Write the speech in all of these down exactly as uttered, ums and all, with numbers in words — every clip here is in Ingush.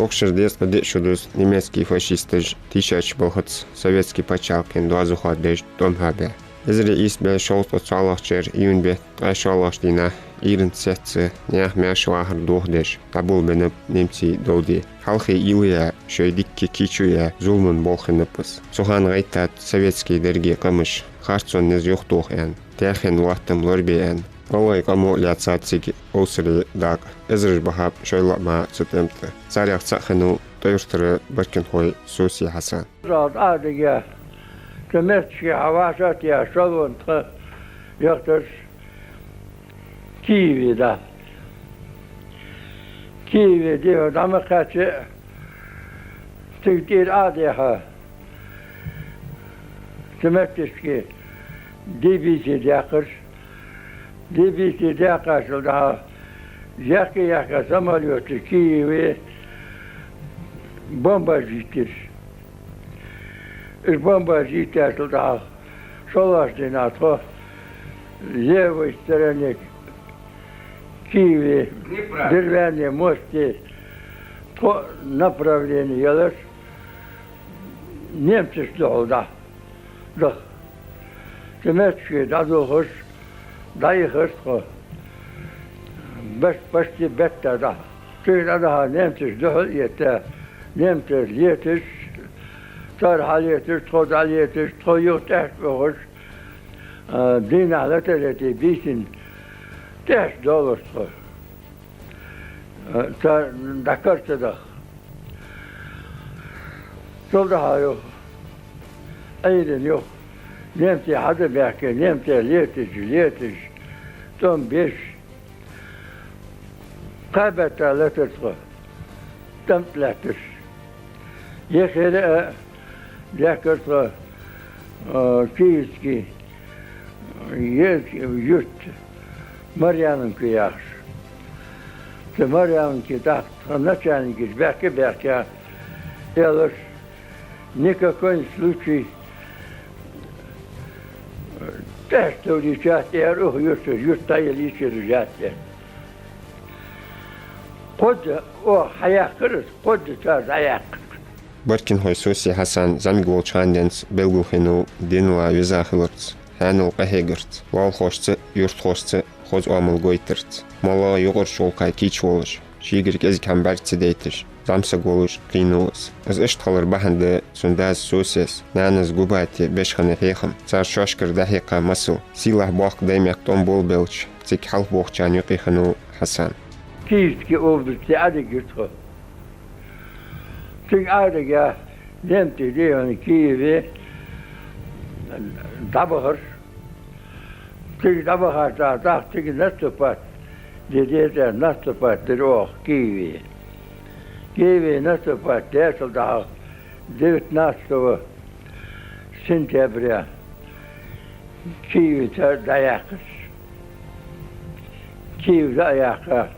Укх шера дезткъа диъ шу дувц немецкий фашисташа тийшача балхаца советски паччахьалкхен доазув хоададеш тӀом хьабаь. Эзар ийс бӀаь шовзткъа цхьоалагӀча шера июнь бетта ткъаь шоллагӀча дийнахьа Ӏуйранна сецца наьха маьрша вахар дохадеш дӀаболабеннаб немций дов де. Хьалхе уйла яь, шоай дика кийчо яь, зуламан болх хиннаб из. Цу хана гӀайттад советски деррига къамаш, харцон низ юхатоха аьнна, таьрхен лоаттам лорабе аьнна. ГӀалгӀай къамо лаьцад цига овсаре дакъа. Эзараш бахаб шоайла а мара цу тӀема тӀа. Царех цаӀ хиннав ТӀой-Юртара Баркинхой Соси Хьасан. Зал дӀа а дигя, цу метташка хьавӀашагӀтехьа шалван тха яхташ Киеве да. Киеве дехьа дӀа ма кхаьчча, цига тӀера Ӏо а дехьа, цу метташка дебийте даьккхар. Дебийте даьккхачул тӀехьагӀа яхка-яхка самолёташ Киеве бомбаш йиттир. Уж бомбаш йиттачул тӀехьагӀа шоллагӀча дийнахьа тхо левой стороне Киеве, Дервяный мосте тхо направлени ялаш, немцашта духьал дӀа даха. Цу метташка дӀадолхаш, дӀаихар тхо. Беш-, почти бетта дӀа. Цига дӀадахьа немцашта духьал а этта, немцаш леташ, цар хьалеташ, тхо дӀалеташ, тхо юха тӀехьашка ухаш, а, дийнахьа латар лете, бийсанна тӀехьашка доалар тхо. Цар дӀакарцадаха. Цул тӀехьагӀа юха, Ӏуйранна юха, немций хьадабаьхка, немций леташ, леташ, тӀом беш, кхаь бетта латар тхо, тӀом тӀа лаьтташ. Е хӀара а даьхкар тхо, а, Киевски, е юрт Марьяновка яхаш. Цу Марьяновке тӀаккха тха начальникаш баьхка-баьхка, аьлар: «Ни в коем случае тӀехьашка товлийча яц», — аьлар, укх юртара, юрт дӀаялийча яц, аьлар. Кхозза оаха хьаяьккхар из, кхозза цар дӀаяьккхар. Баркинхой Соси Хьасан зӀамига волча хана денз белгалхиннав динал веза хиларца, хьаьнал къахьегарца, лоалахошца а, юртахошца а хоза оамал гойтарца. МоллагӀа юкъарча гӀулакха кийча волаш, шийгара кӀезига хӀама бӀарга ца дайташ, зӀамсаг волаш кхийнав из. Из иштта хилар бахьан да цун дас Сосес нанас Губате беш хинна хьехам, цар шоашкара дӀахьекха масал, сийлахь боккха Даймехка тӀом болабелча, цига хьалхабохачарна юкъе хиннав Хьасан. Киевски областе Ӏодигар тхо. Цига Ӏодигача, немций дехьа Киеве дӀабахар. Цига дӀабахача тӀаккха цига наступать де дезар, наступать дир оаха Киеве. Киеве наступать даьчул тӀехьагӀа девятнадцатого сентября Киев цар дӀаяьккхар. Киев дӀа а яьккха,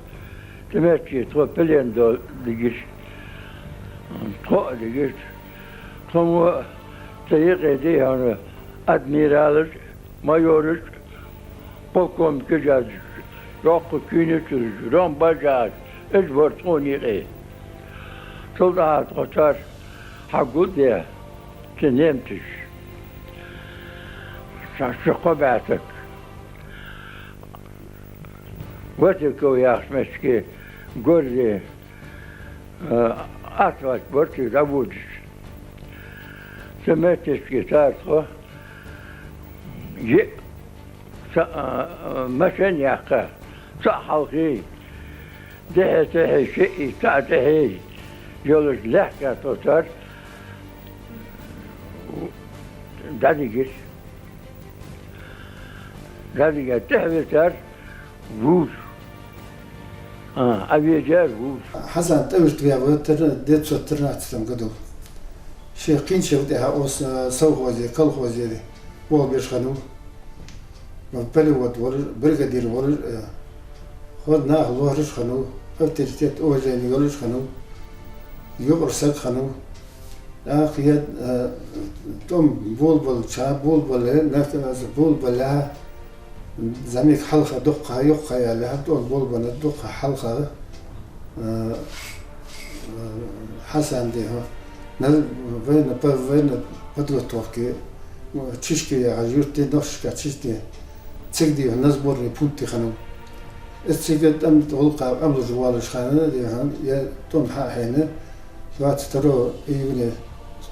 цу метташка тхо плен дола дигар. Тхо а дигар. Тхо мо цу юкъе дехьа адмиралаш, майораш, полковникаш а, йоккха куйначараш, ромбаш а, уж бар тхона юкъе. Цул тӀехьагӀа тхо цар хьагулдаь, цу немцаша ша-, ши-кхо бӀаь саг Васильков яхача метташка гори, а, асфальт бар цига дӀаводаш. Цу метташка цар тхо йиъ са-, а, машен яьккха, цаӀ хьалхий, дехьа-сехьа шиъ, цаӀ тӀехьа йолаш лаьхкар тхо цар, дӀадигар. ДӀадигар, тӀехьа висар вувз. А, Ӏовежар вувз. Хьасан ТӀой-Юрта ваьв тр-, девятьсот тринадцатом году. Ше кхийначул тӀехьагӀа укх совхозе, колхозе болх беш хиннав. Полевод волаш, бригадир волаш, э, хоза наха лоархӀаш хиннав, авторитет, уважени йолаш хиннав, юкъара саг хиннав. ТӀаккха е, э, тӀом болабалча, болабале, нафтаза болабале, зӀамига хьалха дукха, йоккха яле, тӀом болабенна дукха хьалха, э, Хьасан, дий хьона, на-, военно-, по-, военной подготовке, Чишки яха юрт да, Нохчашка, Чишки, цига, дий хьона, на сборный пункте хиннав. Из цига тӀема гӀулакха Ӏомалуш волаш хана, дий хьона, е тӀом хьа а хьаьнна, двадцать второго июня,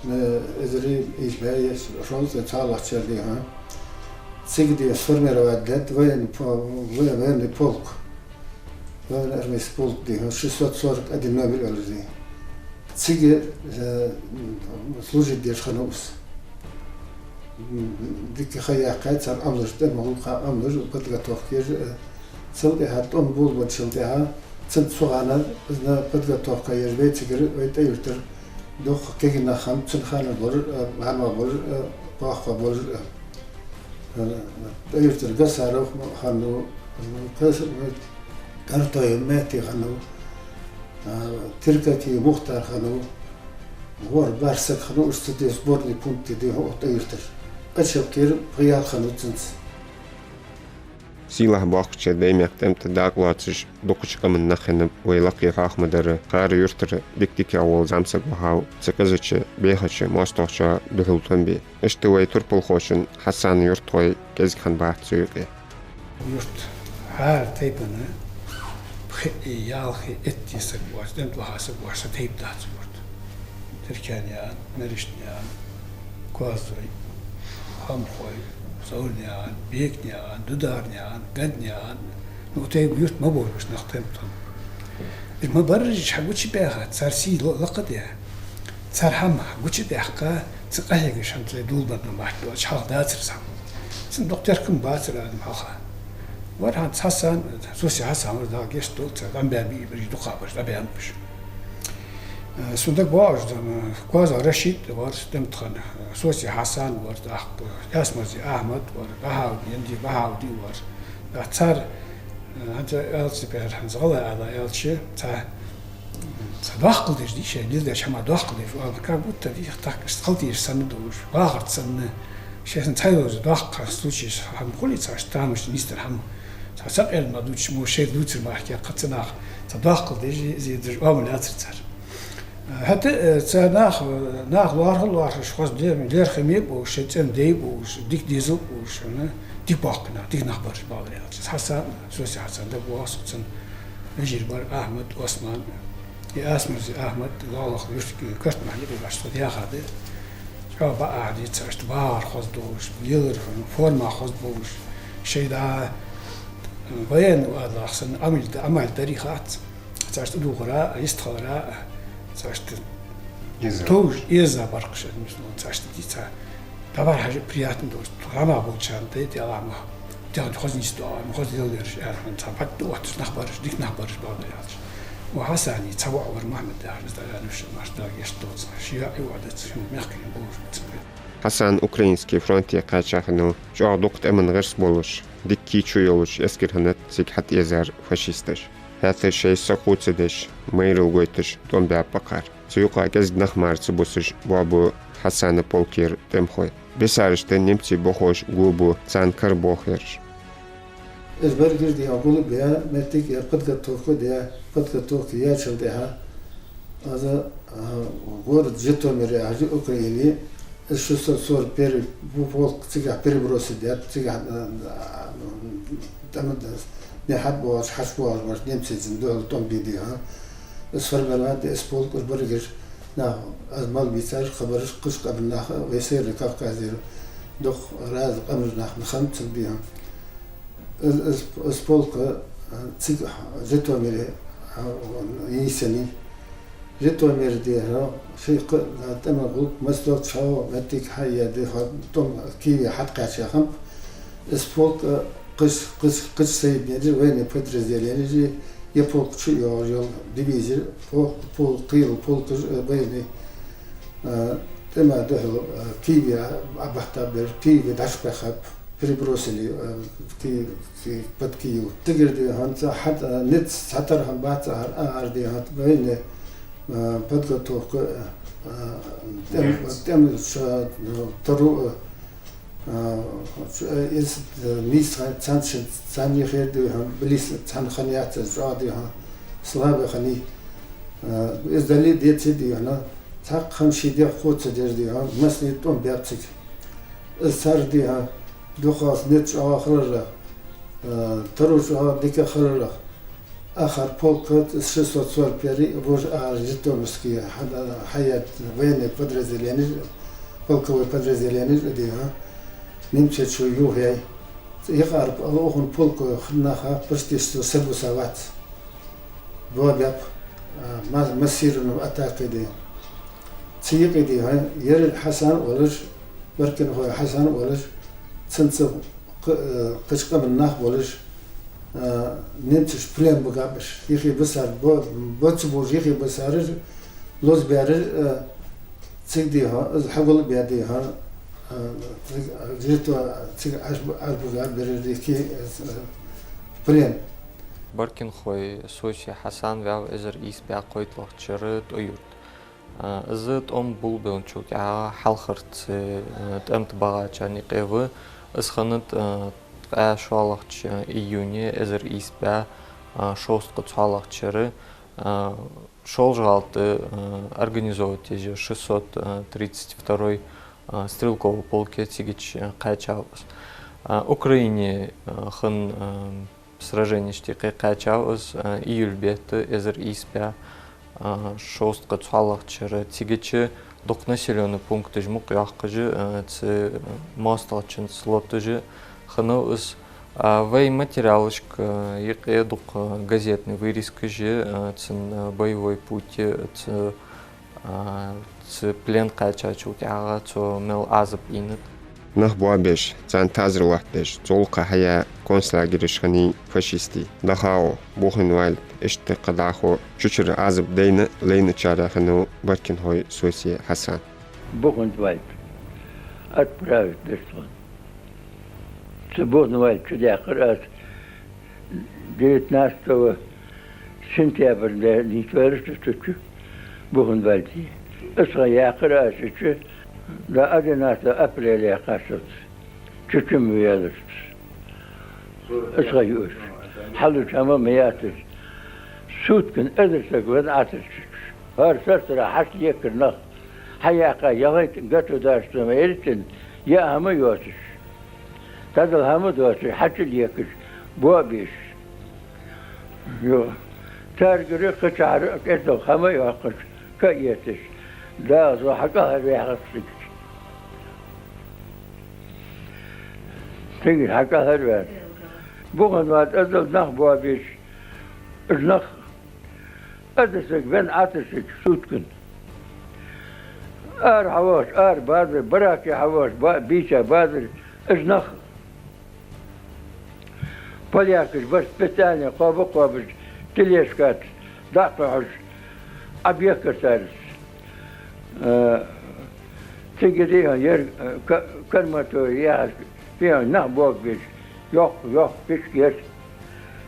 э, эзар ийс бӀаь шовзткъеи цхьоалагӀча шера, дий хьона, цига, дий хьона, сформировать даьд военный по-, воен-, военный полк. Военно-армейский полк, дий хьона, шестьсот сорок один номер оалаш, дий. Цига, э, служить деш хиннав из. Дика ха яьккхай цар Ӏомалуш, тӀема гӀулакха Ӏомалуш, подготовка еш, э, цул тӀехьа тӀом болабенначул тӀехьа, цунца цу хана, из на подготовка еш вай цигара, вай ТӀой-Юртара дукха кагий нах хиннаб, цун хана болаш, э, хӀама болаш, э, боккхий болаш, э, э, ТӀой-Юртара Гасаров хиннав, э, Кас-, Картоев Мети хиннав, а, Теркатиев Мухтар хиннав, ворхӀ-бархӀ саг хиннав, уж цу, дий, сборный пункте, дий хьона, ТӀой-Юртара. Ачалкхера пхи ял хиннав цунца. Сийлахь-боккхача Даймехка тӀема тӀа дакъа лоацаш дукхача къаман нах хиннаб вай лакхе хьоахам дара. ХӀара юртара дика-дика вола зӀамсаг вахав цу кӀезигача бӀехача моастагӀчоа духьал тӀом бе. Иштта вай турпалхочун Хьасана юртахой кӀезига хиннабац цу юкъе. Юрт хӀара тайпан пхиъ, ялх, итт саг воацаш, тӀема тӀа ваха саг воацаш са тайпа дац юрт. Терканаькъан, Мерешнаькъан, Коазой, Хамхой, Саурнаькъан, Бекнаькъан, Дударнаькъан, Гаднаькъан. Ну, тайпа юрт ма бовлаш нах тӀема тӀа. Уж ма барраш хьагучабаьхад, цар сий лакха де. Цар хӀама гучадаьккха, цу къахьегаш хӀама цӀай дулбан ма бац, хьалха дацар цхьа. Цун дукха теркам бацар адам хьалха. Вар хӀанз Хьасан, Соси Хьасан вар, Дала гешт долда царна, ГӀамбаби, биржи дукха бараш, ГӀабаьннабаш. Э, сона дагабоагӀаш да, Коазой Рашид вар, тӀема тӀа хинна, Соси Хьасан вар, тӀаккха Ясмарзи Ахьмад вар, Бахьауди, Янди Бахьауди вар. ТӀаккха цар, э, хӀанз аьлча, пхьар хӀанз гӀалгӀай ала аьлча, цхьа Цхьа доккхал деш дий шоай, низ деш хӀама доккхал деш, оал, как будто дий, тахка иштта халтийша санна долаш, вахарца санна, шоай санна цхьайолча доккхача случайш хӀама хулий цхьа, тамаш нийсденна хӀама. Цхьа сакъердам дувцаш, мо шоай дувцар мара кхы цхьа нах, цхьа доккхал деш, зе деш, оамал яцар цар. ХӀаьта, э, цар нах, нах лоархӀа, лоархӀаш, хоза лер-, лерхӀаме а болаш, шоай цӀен дай а болаш, дика дезал а болаш, хӀана, дика боккхий нах, дика нах бараш, бакъдар аьлча. Хьасан, Соси Хьасан, дагавоагӀа сона цун вежарий бар Ахьмад, Осман, Ясмарзи Ахьмад, лалах юрт, Картмахьи баш тхо яхад. ЧӀоагӀа бакъахьа дий цар, иштта багӀар хоза долаш, лелар форма хоза болаш. Шоай да военный вадалах санна, Ӏамал да, Ӏамал дарий хац. Царшта духара, йистхилара, царшта Иза. Товш, иза баркаш, царшта дий цар. Давар хьажа приятно долаш, хӀама болчарна тӀа, тӀа хӀама. ТӀехьа хоза нийсдоагӀа, хоза лелаераш, аьнна, цхьа бакъ ду отташ нах бараш, дика нах бараш, бакъдар аьлча. Ва Хьасана цхьа воӀ вар Мухьмад яхаш, Дала аьнна, шоана марш Дала гешт долда цунна. Ши йоӀ а вода цу, шун мехкарий болаш ца ве. Хьасан Украински фронте кхаьча хиннав, чӀоагӀа дукха тӀема гӀирс болаш, дика кийчо йолаш эскар хиннад цига хьатӀаэзар фашисташа. ХӀаьта шоай са хувцадеш, майрал гойташ тӀом баьб бакъахьара. Цу юкъа кӀезига нах мара ца бусаш боабу Хьасана полкера тӀемахой. Бесарашта немций бохош гобу царна кара бохараш. Из баргир дий, гулбаь, моттиг я, подготовка даь, подготовка яьчул тӀехьа, аз, а, город Житомир яхаш Украине, из шестьсот сорок первый полк цигахь перебросить даьд, цигахь, а, а, тӀема, дӀа хьабоагӀаш, хьачубоагӀаш бараш немцашца духьал тӀом бе дий хьона. Из сформировать даь, из полк уж баргир нах, аз мел бийцараш, хабараш, кхыча къаман нах, вай Северный Кавказера дукха разный къамаш нах хиннаб цун бий хьона. Из, из, из полк, а, цига Житомире, а, йийсанай. Житомир дера, шоай кхы, а, тӀема гӀулакх мел долча хьо, моттиг хьа а яь, хьо тӀом Киеве хьатӀакхаьча хиннаб. Из полк, а, кхыча, кхыча, кхыча соединенеш, военный подразделенеш, е полк чу йоагӀаш йола дивизи, полк, полк, кхыйола полкаш, а, военный, а, тӀема духьал, а, Киеве, а, а, бахьан бер, Киеве дӀачубаьхаб. Перебросили, э, в Ки-, Ки-, под Киев. Цигара дий хьона цхьа хьат-, э, низ цхьатарра хӀама бац, ахар, ахар дий хьона военная, э, подготовка, э, э, тӀем-, тӀемаш, э, таро, э, э, из, э, нийса цхьан-, цхьан-, цхьанне хер дий хьона, близ цхьан хана яц, чӀоагӀа дий хьона, слабый хиннай. Из дале а, деце а дий хьона, цхьаккха хӀама ший дегӀ кхоачаш деш дий хьона, массане тӀом баьб цига. Из цар дий хьона, дукхагӀа низ чӀоагӀа хиларах, таро чӀоагӀа дика хиларах, акхар полка шестьсот сорок первый, вож акхар Житомирский хьа-, хьаяьд военный подразделени, полковой подразделени дий хьона, немцаша юхаяьй. Юкъара укхун полка наха почти что сагуса вац. Боабаьб, а, ма-, массированная атака дий. Цу юкъе дий хьона, ер Хьасан волаш, Баркинхой Хьасан волаш, цунца кх-, э, кхыча къаман нах болаш, э, немцаша плен бигаб уж. Юхебисар, бо-, боацаш болаш юхебисар уж, лозабаьр уж, э, цига дий хьона, из хьагулбаь дий хьона, э, цига, э, жертва, цига Ӏаш-, Ӏаш бигаб берригаш, э, плен. Баркинхой Соси Хьасан ваьв эзар ийс бӀаь кхойтталагӀча шера ТӀой-Юрта. А, из тӀом болабенначул тӀехьагӀа хьалхарча, а, тӀем тӀа багӀачарна юкъе ва. Из хиннад, а, ткъаь шоллагӀча июне эзар ийс бӀаь, а, шовзткъа цхьоалагӀча шера, а, Шолжа-ГӀалий тӀа, а, организовать еш я шестьсот тридцать второй, а, стрелковый полке, цигача, а, кхаьчав из. А, Украине, а, хинна, а, сраженешта юкъе кхаьчав из, а, июль бетта эзар ийс бӀаь, а, шовзткъа цхьоалагӀча шера. Цигача дукха населённый пункташ мукъайоаккхаш, а, цу моастагӀчунца лоташ хиннав из. А, вай материалашка, а, юкъе дукха газетни вырезкаш я, а, цун, а, боевой пути, цу, а, цу плен кхаьчачул тӀехьагӀа цо мел Ӏазап Ӏийнад. Нах боабеш, царна тазар лоаттадеш, цу гӀулакха хьаяь концлагераш хиннай фашистий. Дахау, Бухенвальд, иштта кхы дӀахо чучура Ӏазап дайна, лайначарех хиннав Баркинхой Соси Хьасан. Бухенвальд отправить дир тхона. Цу Бухенвальда чудаьккхар аз девятнадцатого сентября, да, дийцар цу чу Бухенвальде. Из тхона яьккхар аз цу чу, да, одиннадцатого апреля кхаьчар цо. Чу-чу ма ваьлар цо. Из тхона юаш. Хьалуча хӀама ма яцар. Суткан эзар саг венна Ӏацар цу чу. ХӀара сарсара хьачулекар нах. Хьаяьккха яхайт государством эртин, яа хӀама йоацаш, дӀадала хӀама доацаш, хьачулекаш, боабеш. Йо. Царгара кхычахьара кӀезига хӀама йоаккхаш, ка а эцаш, дагӀа зо хьакӀалхарваьхар цигача. Цигара хьакӀалхарваьнна. Бухенвальд, дӀадала нах боабеш, уж нах эзар саг венна Ӏацар цу чу суткан. Ара хьавахаш, ара базар, бараке хьавахаш, ба-, бийча базар, уж нах. Полякаш бар специально кхоаба-кхоабаш, тележкаца дӀа а кхухьаш, Ӏобехкар цар из. Э, цига дий хьона, ер, э, ка-, карматор яхаш, дий хьона, нах боагабеш, йоккха, йоккха пишк яр.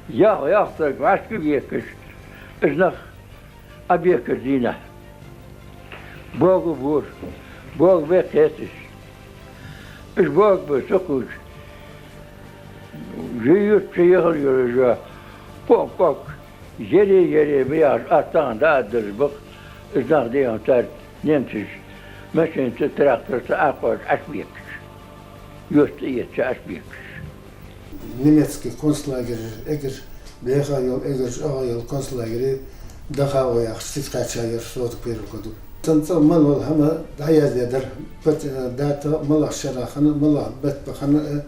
Йоккха, йоккха саг вӀашка векаш, уж нах Ӏобехкар дийнахьа. Боагабора, боагабе кхеташ. Уж боагабе ца кхувш, жи-юрта чу яхар йолаш я, кхо-кхо кӀок, ере-ере ба яхаш, аз тахан дӀааддараш ба-кх, уж нах дий хьона цар немцаша машенаца, трактораца Ӏокхоачаш Ӏочубекаш. Юрта тӀа эцаш Ӏочубекаш. Немецкий концлагерь эггара бӀеха йола, эггара чӀоагӀа йола концлагерь Дахау яхаш, цига кхаьча яр сорок первом году. Цун цӀагӀа мел дола хӀама дӀаяздаь дар, пат-, дата малагӀча шера хинна, малагӀа бетта хинна, э,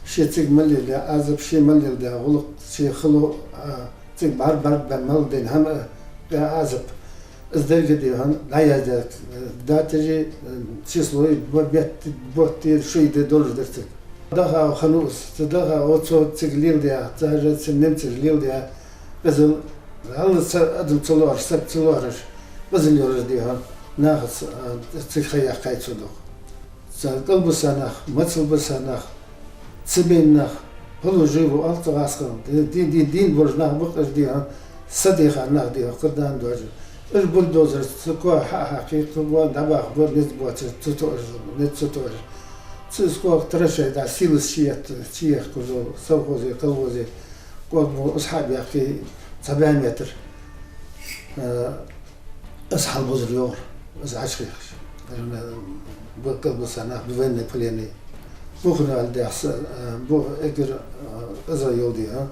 ше цига мел леладаь Ӏазап, ше мел леладаь гӀулакх, ше хало, а, цига бӀар-бӀарга баь мел дайна хӀама, э, Ӏазап. Из деррига дий хьона дӀаяздаь, э, даташи, э, числои, бо-, бетти, бутти, шуи де долаш дар цига. Дахау хиннав из, цу Дахау цо цига леладаь, цар цу немцаша леладаь къизал, гӀалгӀай адам ца лоархӀаш, саг ца лоархӀаш, къизал йолаш дий хьона нахаца, э, цига ха яьккхай цо дукха. Цу кӀалбиса нах, мацалбиса нах, цу бейна нах, полуживы оал цу гӀаскхо, ди-, ди-, ди-, дийна болаш нах ба-кх уж дий хьона, са дийха нах дий хьона, кхы дан доажа. Уж бульдозерца цу коа хьа а хьакхий, кхы бо дӀабахабора низ боацаш, ца тоъаш, низ ца тоъаш. Цу из ког траншей дӀа, силос чуетта, чуехкаш йола совхозе, колхозе ког мо из хьа а баьккхий, цхьа бӀаь метр. Э, Аз хьалбузар йоахар, аз Ӏочухехаш. Бу-, кӀалбиса нах, бу военнопленные. Буханвале дехса, э, бу эггара, э, къиза йола дехар,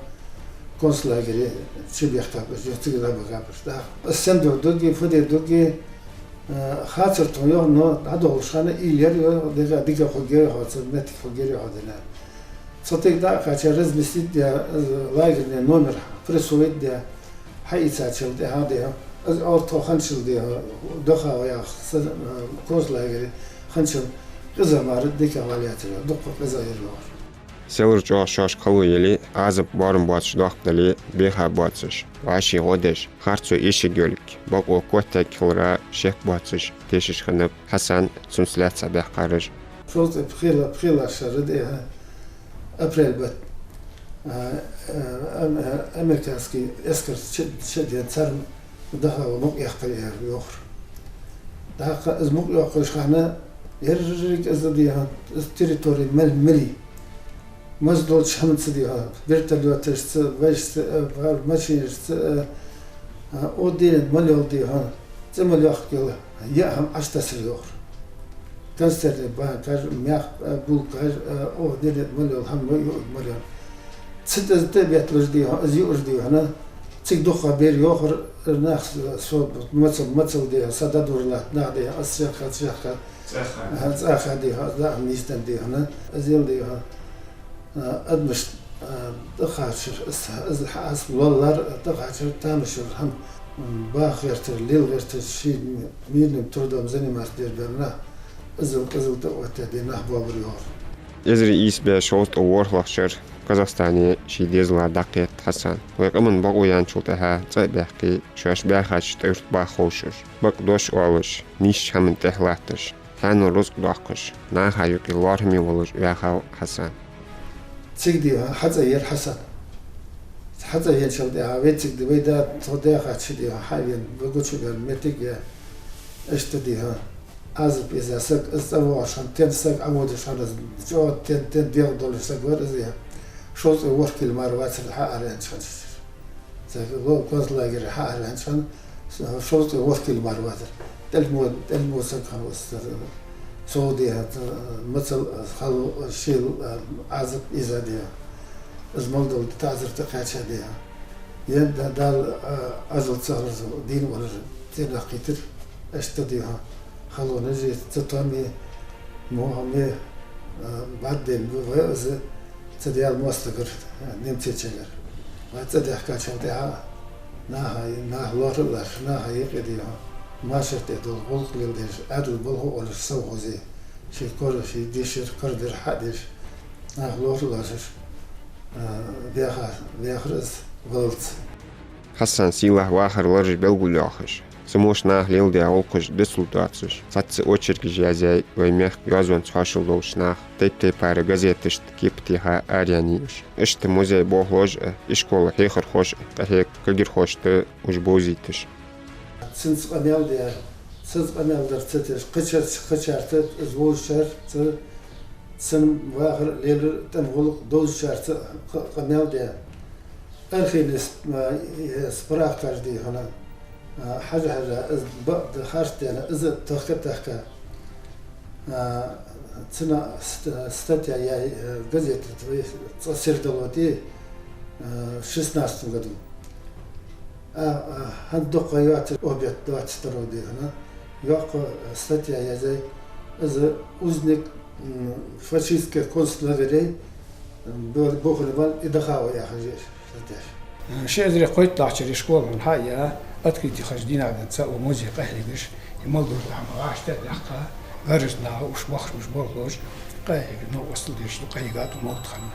концлагере чубехкаб уж, цига дӀабахаб уж. ТӀаккха аз сенна духьа дугги, фу де дугги, э, хацар тхона йоах, но дӀадолалуш хана уйла яр йоах, дика, дика хургьяр хьо, цу метте хургьяр хьо дина. Цу тӀа дӀа а кхаьча, разместить де, э, лагерный номер присвоить де, хьаийцачул тӀехьагӀа дехар. Аз оал тхо ханчул дехар, Дахау яха са-, э, концлагере ханчул къиза мара дика валаьцар, дукха къиза яр йоахар. Селлара чӀоагӀа шоашка хало яле, Ӏазап боарам боацаш доккха дале, беха боацаш, вӀаший гӀо деш, харцо эшаргйолга, бокъо коттаергья хилара шек боацаш, тешаш хиннаб Хьасан, цунца лаьца баьхкараш. Шовзткъеи пхела-, пхелагӀча шера дехар, апрель бетта, а, а, ам-, а, американски эскар чу-, чудена царна Дахау мукъаяккхар яр йоахар. ТӀаккха из мукъаяккхаш хана, еррига из дехар, из территори мел-, мелий. Маза долча хӀаманца дехар, вертолёташца, вешца, э, пар-, машинашца, э, э, о дерен мел йола дехар, цӀи мел йоаккхаш йола яа хӀама Ӏочутасар йоахар. Консервни банкаш, маькх, э, булкаш, э, о дерен мел йола хӀама юарг мел йола. Цу тӀа из тӀабетталуш дехар, из юаш дехар, цига дукха бер йоахар, нах со, со мацал, мацал дехар, са дӀадувр латт нах дехар, аз шех ха, шех ха, цӀаьхха. А, цӀаьхха дехар, аз даа нийсденна дехар, аз ел дехар. А, адамаш, а, тӀакхачар, аз, аз, аз лоллар, тӀакхачар тамашийна хӀама, м, баха гӀертар, лела гӀертар, ший мирным трудом заниматься деш бар нах, иззал, иззал тӀаоттаде нах боабар йоахар. Эзар ийс бӀаь шовзткъеи ворхӀлагӀча шера Казахстане ший дезала дӀакхетт Хьасан. Вай къаман бокъо яьнначул тӀехьагӀа цӀа а баьккхе, шоаш баьхача тӀа юрта баха ховш уж, бакъдош оалаш, нийсача хӀаман тӀехьа латташ, хьанал рузкъ доаккхаш, наха юкъе лоархӀаме волаш ваьхав Хьасан. Цига дехар хьацӀаенаяр Хьасан. ХьацӀаеначул тӀехьагӀа вай цига де, вай да, тхо даьхача дехар хьавена, вай гучаваьнна моттиг я, иштта дехар. Ӏазап эза саг, из цӀавоагӀаш хана, тен саг Ӏоводаш хана, из чӀоагӀа тен, тен дегӀ долаш саг вар из, я. Шовзткъеи ворхӀ кило мара вацар хьаараваьннача хана. Цига ло-, концлагере хьаараваьннача хана, с-, шовзткъеи ворхӀ кило мара вацар. ТӀелхьмо, тӀелхьмо саг хиннав из, цо дехар, мацал, хало, шийла, Ӏазап эза дехар. Из мел дола таӀазар тӀакхаьча дехар. Ер да-, Дала, а, ажал ца хилар, дийна валар, цӀенах кхийтар, иштта дехар. Халонаш а, цатоам а, мохам а, а, бӀаргадайна ва вай из, цу Даьла моастагӀара, а, немций чура. Вай цӀадаьхкачул тӀехьагӀа наха, нах лоархӀаш, наха юкъе дехар, машар тӀа дола гӀулакх леладеш, Ӏаьдала болх а болаш совхозе, ший кора, ший дешар, карадер хьадеш, нах лоархӀаш, а, ваьха, ваьхар из валлалца. Хьасан сийлахь вахар лараш белгалйоахаш, цу мо наха леладаь гӀулакхаш дицлургдоацаш, цхьацца очеркаш язъяьй вай мехка йоазонца хьоашал долча наха, тайп-тайпара газеташта кепа теха араяьннай уж. Иштта музей болхлоша а, ишкола хьехархоша а къахьег кагирхошта уж бовзийташ. Цунца къамаьл даь, цунца къамаьл дар ца деш, кхычарца, кхычарца, из вовзачарца, цун вахар, лелар, тӀема гӀулакх довзачарца къа-, къамаьл даь. Архивни сп-, а, э, справкаш дий хьона, а, хьажа-хьажа, из бакъда харц даьнна, из тахка-тахка, а, цунна ст-, статья яь, э, газета тӀа вай цкъа сердало тӀа, э, в шестнадцатом году. А, а, хӀанз дукха йоацар, обед двадцать второго дий хьона, йоккха статья язъяьй, из узник, м, фашистских концлагерей, м, Бу-, Бухенвальд и Дахау яхаш статьяш. Ши эзар кхойтталагӀча шера школа хьаяь, открытие хиннача дийнахьа денз цу музее къахьегаш, из мел дола хӀама гӀаш тӀа а даьккха, гаража наха уж бахаш, уж болхлоша къахьегаш, новкъостал деш, къахьийгад укх мовлата хана.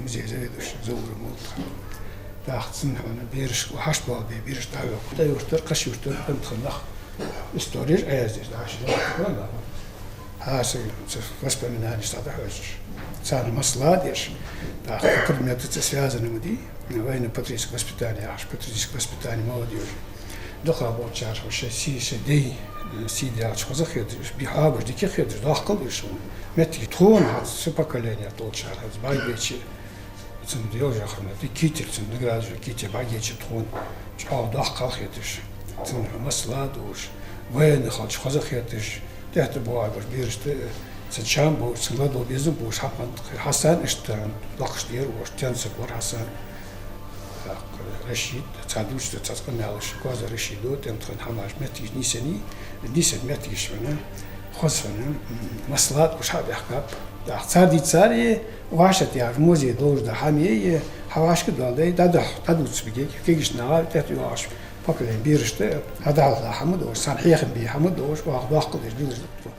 Музей заведующий Заур мовлата хана. ТӀаккха цунна хьона бераш, хьашт бола бе-, бераш дӀахьокхаш. ТӀа юртара, кхаш юртара тӀа хинна нах, истореш Ӏояздеш, дӀахьош, хьаса цу воспоминаниеш дӀахьош. Царна масала деш. ТӀаккха предметаца связанный ма дий, военно-патриотическое воспитание яхаш, патриотическое воспитание молодёжи. Дукха болчар хьо шоай сий, шоай дай, э, сий даьлча хоза хеташ, би хьоабаш дика хеташ, доккхал уж шоана. Моттиг тхона хӀанз, цу поколение тӀа долчар хӀанз бӀаргбайча, цунна йолча хана, ди китер, цунна награда китер бӀаргайча тхона чӀоагӀа доккхал хеташ. Цун масала долаш, военный хилча хоза хеташ, тӀехьа боагӀаш берашта, цун чам болаш, цун ладувгӀа безам болаш хӀама хиннад. Хьасан иштта доккхаш дера оаш, тенцак вар Хьасан. ТӀаккха Рашид, цхьа дувцаш да, цхьа къамаьлаш, Коазой Рашида, тӀем тхона хӀамаш моттигаш нийсъеннай, нийсъенна моттигаш хиннай, хоза хиннай, м, масала долаш хьабаьхкаб. ТӀаккха цар дийцар, вӀашагӀтехар музей долаш да хӀама, е хьа вӀашка дола дай, дӀадахьа, дӀадувца бигег, кегийча наха, тӀехьа йоагӀаш поколени берашта, хьадалла хӀама долаш, царна хьехам бе хӀама долаш, оаха доккхал деш дилаш да тхо.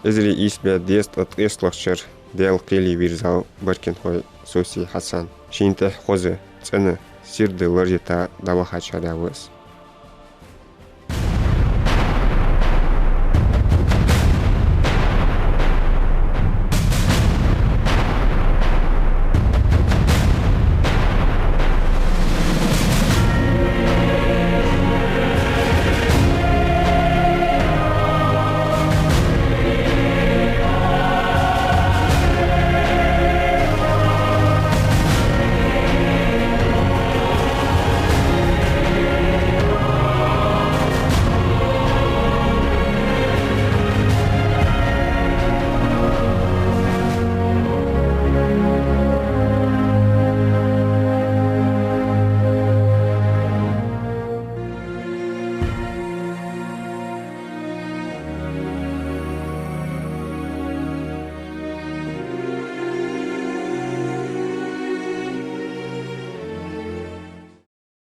Эзар ийс бӀаь дезткъа ткъесталагӀча шера Даьла кхеле вийрзав Баркинхой Соси Хьасан. Шийна тӀехьа хоза, цӀена, сийрда ларжита дӀавахачарех ва из.